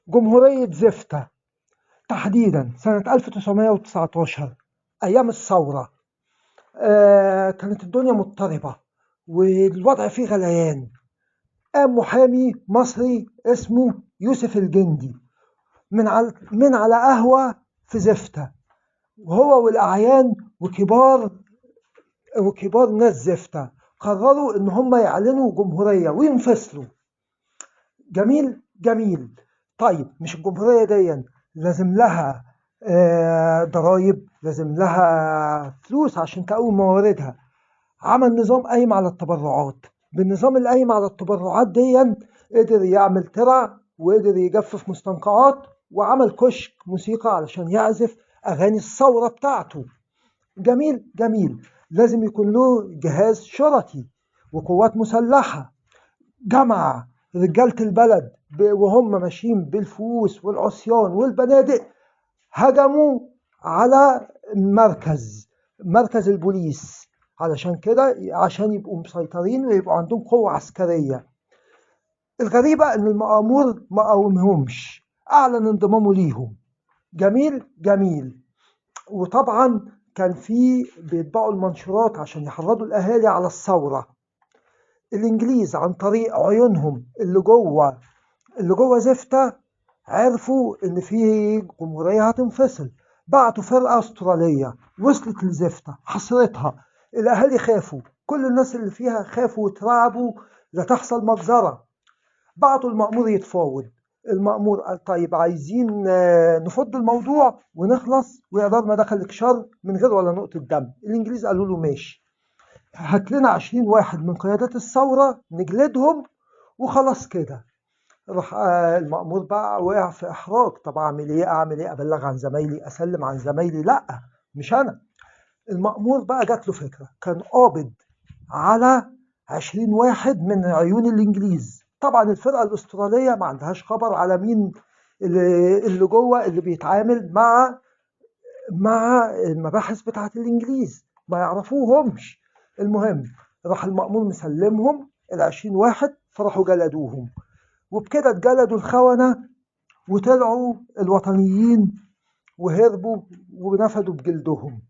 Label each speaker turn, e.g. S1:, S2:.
S1: جمهورية زفتة تحديدا سنة 1919 أيام الثورة. كانت الدنيا مضطربة والوضع فيه غليان. قام محامي مصري اسمه يوسف الجندي من على قهوة في زفتة، وهو والأعيان وكبار ناس زفتة قرروا إن هم يعلنوا جمهورية وينفصلوا. جميل جميل. طيب مش الجمهورية دي لازم لها ضرايب، لازم لها فلوس عشان تقوم مواردها. عمل نظام قايم على التبرعات. بالنظام اللي قايم على التبرعات دي قدر يعمل ترع، وقدر يجفف مستنقعات، وعمل كشك موسيقى علشان يعزف أغاني الثورة بتاعته. جميل جميل. لازم يكون له جهاز شرطي وقوات مسلحة. جمع رجالة البلد وهم ماشيين بالفؤوس والعصيان والبنادق، هجموا على مركز البوليس، علشان كده عشان يبقوا مسيطرين ويبقوا عندهم قوة عسكرية. الغريبة إن المأمور ما قاومهمش، أعلن انضمامه ليهم. جميل جميل. وطبعا كان في بيطبعوا المنشورات عشان يحرضوا الأهالي على الثورة. الإنجليز عن طريق عيونهم اللي جوه زفتة عرفوا إن في جمهورية هتنفصل. بعتوا فرقة أسترالية وصلت لزفتة حصرتها. الأهالي خافوا، كل الناس اللي فيها خافوا وترعبوا لا تحصل مجزرة. بعتوا المأمور يتفاوض. المأمور قال طيب عايزين نفض الموضوع ونخلص، ويا دار ما دخلك شر من غير ولا نقطة دم. الإنجليز قالوا له ماشي، هات لنا 20 واحد من قيادات الثورة نجلدهم وخلاص كده. راح المأمور بقى وقع في إحراج. طب أعمل إيه؟ أعمل إيه؟ أبلغ عن زمايلي؟ أسلم عن زمايلي؟ لأ مش أنا. المأمور بقى جات له فكرة، كان قابض على 20 واحد من عيون الإنجليز. طبعا الفرقة الأسترالية ما عندهاش خبر على مين اللي جوه اللي بيتعامل مع المباحث بتاعة الإنجليز، ما يعرفوهمش. المهم راح المأمور مسلمهم ال20 واحد، فراحوا جلدوهم، وبكده اتجلدوا الخونة وطلعوا الوطنيين وهربوا ونفدوا بجلدهم.